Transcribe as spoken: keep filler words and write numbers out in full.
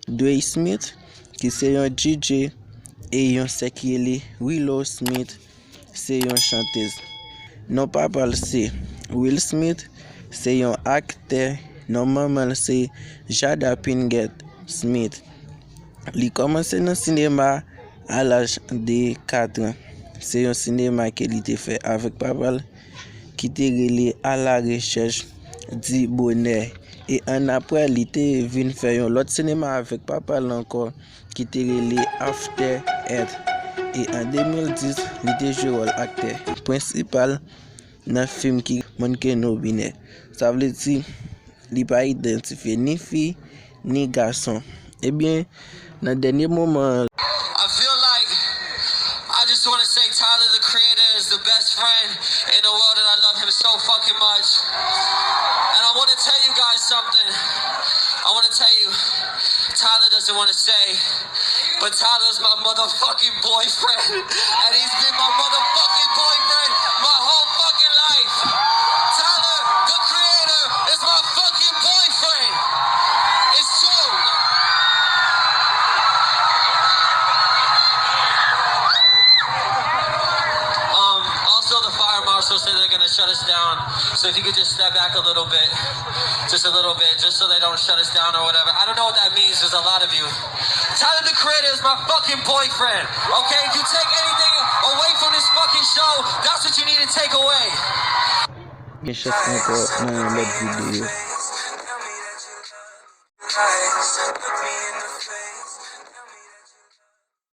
Dwayne Smith, ki se yon D J, e yon sè ki rele Willow Smith, se yon chantèz. Non papa l se Will Smith, se yon aktè. Non manman l se Jada Pinkett Smith. Li kòmanse nan sinema a laj de kat an. Se yon sinema ke li te fè avèk papa l ki te rele À la recherche du bonheur. E annapre, li te vin fè yon lòt sinema avèk papa l ankò ki te rele After Earth. E an de mil dis, li te jwe wòl aktè prensipal nan fim ki monn ke non binè. Sa vle di, li pa idantifye ni fi, ni gason. Ebyen, nan dènye moman an, I feel like I just want to say Tyler, the creator, is the best friend in the world, and I love him so fucking much. And I want to tell you guys something. I want to tell you, Tyler doesn't want to say, but Tyler's my motherfucking boyfriend. And he's been my motherfucking boyfriend my whole fucking life. Tyler, the creator, is my fucking boyfriend. It's true. Um, also, the fire marshal said they're gonna shut us down. So if you could just step back a little bit, just a little bit, just so they don't shut us down or whatever. I don't know what that means. There's a lot of you. Tyler, the creator, is my fucking boyfriend. Okay, if you take anything away from this fucking show, that's what you need to take away. Gen chans ankò nan yon lòt videyo.